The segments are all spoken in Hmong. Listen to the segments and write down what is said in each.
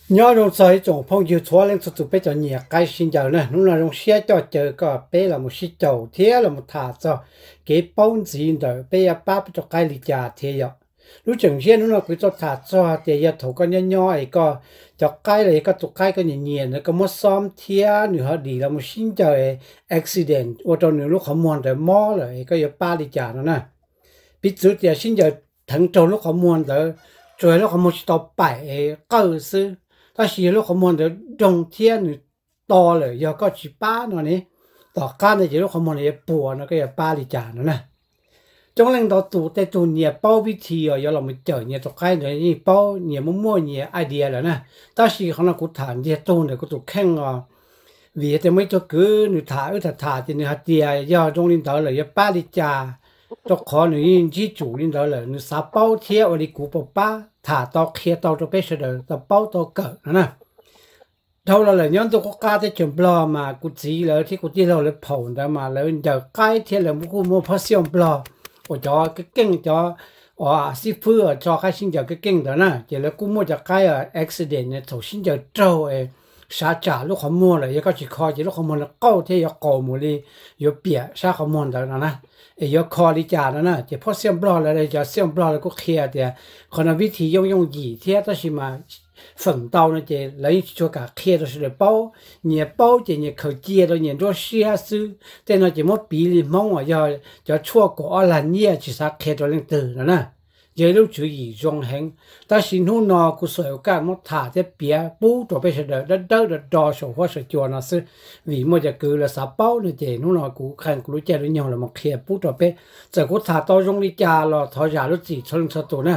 Nyob zoo txog ib tsoom phooj ywg txhua leej txhua tus peb cov nyiam qaib sib ncaws na, hnub no zoo siab coj caw koj peb los mus sib caum thiab los mus tham txog kev paub ntxiv ntawm peb yuav pab peb rau qaib li cas thiab yom. Lub tseem ziab hnub no kuv tuaj tham txog tias yog thaum koj nyob nyob es koj cov qaib los yog koj tus qaib koj nyiam nyiam ntawd koj muab xoob thiab nws ho dim los mus sib ncaws accident ua rau nws lub qhov muag ntawd mob lawm es koj yuav pab li cas no na. Piv txwv tias sib ncaws theev raug lub qhov muag ntawd, tsuas yog lub qhov muag tsis tau paim es qawj xwb, tab sis yog lub qhov muag ntawd doog thiab nws to lawm yog koj tsis pab no ne, tom qab ntawd ces lub qhov muag ntawd yuav puas no koj yuav pab li cas no na. Coob leej ntau tus tej tug nyias paub vib thi os yuav los mus cawm nyias tus qaib ntawd yeej paub, nyias muaj muaj nyias idea lawm na. Tab sis qhov no kuv tham ntiag tug ntawm kuv tus kheej os, vim tias muaj ib tug kwv nws tham wb tham tham ces nws hais tias yog zoo li ntawd lawm yuav pab li cas, rau qhov nws yeej ntsib tsum li ntawd lawm nws xav paub thiab ua li kuv puas pab tham tau qhia tau rau peb sawv daws tau paub tau kawm no na. Dhau los lawm nyob ntuj qub qab teb chaws Nplog mas kuv txiv lawv thiab kuv tij laug lawv phaum ntawd mas lawv ncaws qaib thiab lawv kuj muaj phab xiaj Nplog uas cov keeb keej cov xib fwb tso qaib sib ncaws keeb keej ntawd na, ces lawv kuj muaj cov qaib accident thaum sib ncaws raug es sav tsam lub qhov muag lawm yog koj tsis kho ces lub qhov muag nws qauj thiab yuav qaus mus li, yuav piam sab qhov muag ntawd no na, es yuav kho li cas no na. Ces phab xiaj Nplog lawv cov xiaj Nplog lawv kuj qhia tias qhov no vib thi yooj yooj yim thiab tab sis mas feem ntau no ces lawv yeej tsis tshua kam qhia rau sawv daws paub, nyias paub ces nyias khaws cia rau nyias nruab siab xwb. Tej no ces muab piv li Hmoob uas yog cov tshuaj kaum ob lag nyiaj tsis xav qhia rau leej twg no na. Yog ib lub tswv yim zoo heev, tab sis hnub no kuv xuas ua kaj muab tham thiab piav pub rau peb sawv daws dawb dawb do do saum huab saum cua no xwb, vim muaj cov kwv lawv xav paub no ces hnub no kuv qee kuv lub caij lub nyoog los mus qhia pub rau peb. Txawm kuv tham tau zoo li cas los thov zam lub txim txhua leej txhua tus na.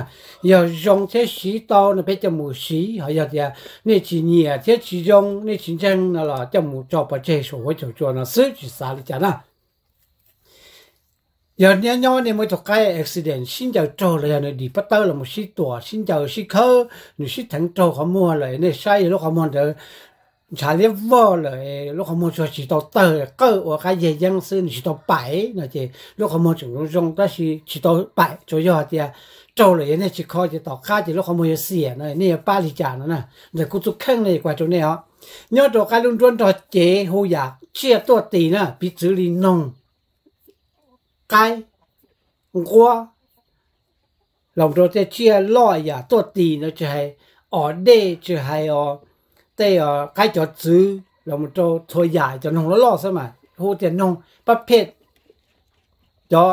Yog zoo thiab siv tau no peb coj mus siv, ho yog tias nej tsis nyiam thiab tsis zoo nej tsis ntseeg no los coj mus tso pov tseg saum huab saum cua no xwb tsis xav li cas na. Yog nyob nyob nej muaj ib tug qaib accident sib ncaws raug los yog nws dim pob tawb los mus sib tuam sib ncaws sib khawb nws sib theev raug qhov muag lawm nej saib yog lub qhov muag ntawd ntshav liab vog lawm, lub qhov muag tsuas tsis tau tawg qawj ua qab yag yeeb xwb nws tsis tau paim no ces lub qhov muag tseem zoo zoo tab sis tsis tau paim tsuas yog hais tias raug lawm yog nej tsis kho ces tom qab ces lub qhov muag yuav xiam no nej yuav pab li cas no na. Ntawm kuv tus kheej no kuv hais rau nej os, nyob rau qaib lub nruab nrog cev hu yam tsiaj tuaj tis na, piv txwv li noog, qaib, nquab, los rau tej tsiaj loj yam tuaj tis ntawd tsis hais os dej tsis hais os tej qaib cov txwv los rau txhua yam cov noog loj loj xwb mas hu tias noog pab phem, cov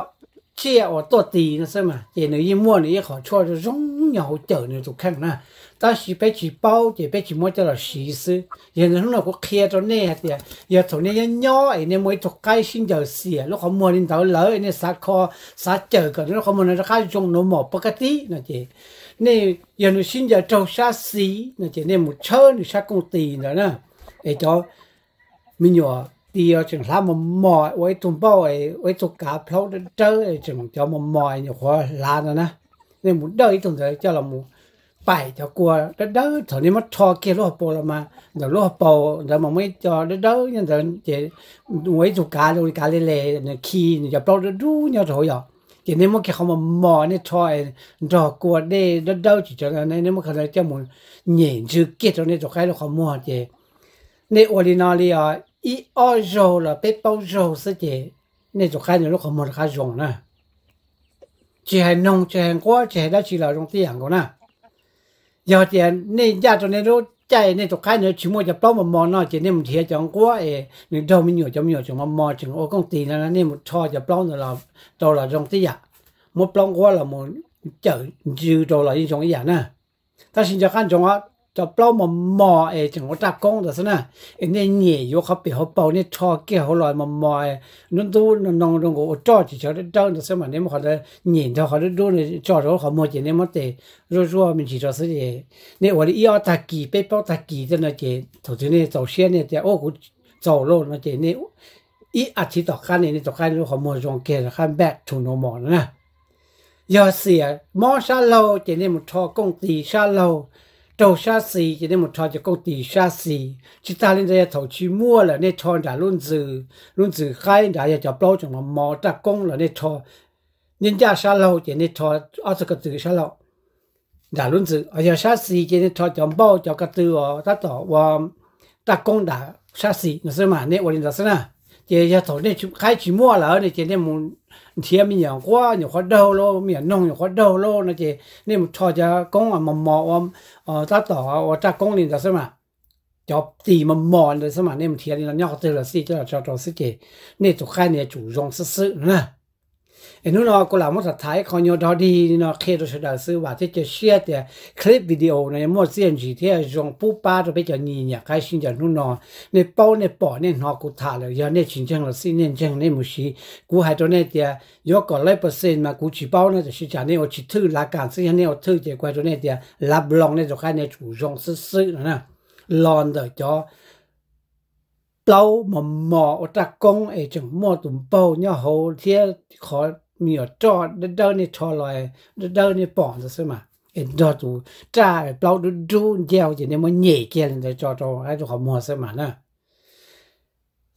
tsiaj uas tuaj tis no xwb mas ces nws yeej muaj nws ib qhov tshuaj zoo zoo nyob hauv cawm nws tus kheej na. Tab sis peb tsis paub ces peb tsis muab coj los siv xwb. Yog li hnub no kuv qhia rau nej hais tias yog thaum nej nyob nyob es nej muaj ib tug qaib sib ncaws xiam lub qhov muag li ntawd lawm nej xav kho, xav cawm kom nws lub qhov muag no rov qab zoo normal pov ka tib no ces nej, yog nws sib ncaws raug sab xis no ces nej mus tshawb nws sab kooj tis ntawd na. Es cov me nyuam tis tseem hlav mos mos ua ib tug npauj, ua ib tug kav plaub dawb dawb tseem cov mos mos nyuam qhuav hlav ntawd na, nej mus dawj ib tug ntawd coj los mus paim cov kua dawb dawb. Thaum nej muab rho kiag lub hauv paus los mas ntawm lub hauv paus ntawd mas muaj ib co dawb dawb nyob ntawd ces ua ib tug kav zoo li kav le le, nws khi nws cov plaub dub dub nyob rau hauv yom. Ces nej muab kiag qhov mos mos nej rho nrog kua dej dawb dawb tsis tsawg ntawd, nej muab qhov ntawd coj mus nyem ntsw kiag rau nej tus qaib lub qhov muag ces nej ua li no li os ib ob zaug los peb plaub zaug xwb ces nej tus qaib nws lub qhov muag rov qab zoo na. Tsis hais noog tsis hais nquab tsis hais dab tsi los zoo tib yam nkaus na. Yog tias nej ncaj rau nej lub caij nej tus qaib ntawd tsis muaj cov plaub mos mos no ces nej mus nrhiav cov nquab es nws raug me nyuam, cov me nyuam tseem mos mos tseem ua kooj tis no, nej mus rho cov plaub ntawd los rau los zoo tib yam. Muab plaub nquab los mus cawm ntsw rau los yeej zoo ib yam na. Tab sis nco qab ntsoov, cov plaub mos mos es tseem ua raj koob ntawd xwb na, es nej nyem yuav qhov pem hauv paus nej rho kiag hauv los mos mos, ntub ntub no no zoo nkaus ua roj tsis tsawg dawb dawb ntawd xwb mas nej muab qhov ntawd nyem nrog qhov dub dub tso rau lub qhov muag ces nej muab tes zuaj zuaj me ntsis rau xwb ces nej ua li ib ob tag kis peb plaub tag kis tej no ces thaum twg nej txaus siab nej tias ua kuv txaus lauj no ces nej ib as thiv tom qab ne nej tus qaib lub qhov muag zoo kiag rov qab back to normal no na. Yog xiam mob sab laug ces nej mus rho kooj tis sab laug, raug sab xis ces nej mus rho cov kooj tis sab xis. Tsis tas li ntawd yog thaum tsis muaj lawm nej rho nram lub ntxws, lub ntxws qaib nrad yog cov plaub tseem mos mos raj koob los nej rho ncaj ncaj sab laug ces nej rho ob txog ko tw sab laug. nram lub ntxwm. Yog sab xis ces nej rho cov npauj cov ko tw uas tab tom ua raj koob nram sab xis no xwb mas nej ua li ntawd xwb na. Ces yog thaum nej qaib tsis muaj lawm ne ces nej mus nrhiav me nyuam nquab nyuam qhuav daug lauj, me nyuam noog nyuam qhuav daug lauj no ces nej mus rho cov koob mos mos ua tab tom ua raj koob li ntawd xwb mas. Cov tis mos mos li ntawd xwb mas nej mus nrhiav li no nyob qhov twg los xij coj los tso rau xwb ces nej tus qaib nws yuav tsum zoo xwb xwb no na. Es hnub no kuv lam muab tham tham ib qho nyuag dog dig li no qhia rau sawv daws xwb, vam thiab cia siab tias clip video no yuav muaj txiaj ntsig thiab zoo pub pab rau peb cov nyiam qaib sib ncaws hnub no. Nej paub nej pom nej hnov kuv tham lawm, yog nej tsis ntseeg los xij, nej ntseeg nej mus siv. Kuv hais rau nej tias yuav kom lawv percent mas kuv tsis paub no, tiam sis tsam nej ua tsis thwj lav kam xwb, yog nej ua thwj ces kuv hais rau nej tias lav nploos nej tus qaib nws yuav tsum zoo xwb xwb no na. Los ntawm cov plaub mos mos ua raj koob es tseem muaj tus npaug nyob hauv thiab qhov me nyuam roj dawb dawb nej rho los dawb dawb nej pom ntawd xwb mas, es nrog tus raj plaub dub dub ncauj ces nej muab nyem kiag li ntawd tso rau qhov muag xwb mas na.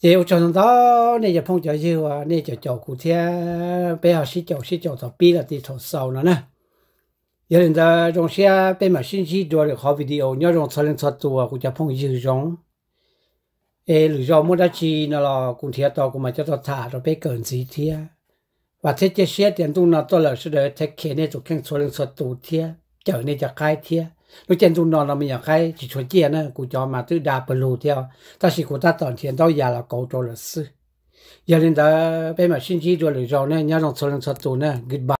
Ces ua tsaug ntau ntau nej cov phooj cov ywg uas nej caum caum kuv thiab peb ho sib caum sib caum thaum pib los txog thaum xaus no na. Yog li ntawd zoo siab peb mam sib ntsib dua lwm qhov video, nyob zoo txhua leej txhua tus kuv cov phooj ywg zoo. Es lwm zaus muaj dab tsi no los kuv nrhiav tau kuv mam coj tuaj tham rau peb kawm ntxiv thiab. Vam thiab cia siab tias ntuj no tuaj lawm sawv daws take care nej tus kheej txhua leej txhua tus thiab cawm nej cov qaib thiab. Lub caij ntuj no no me nyuam qaib tsis tshua ciaj na, kuv cov mas twb da pawg lug thiab, tab sis kuv tab tom nrhiav ntaub yas los kauv rau lawm xwb. Yog li ntawd peb mam sib ntsib dua lwm zaus na, nyob zoo txhua leej txhua tus na, goodbye.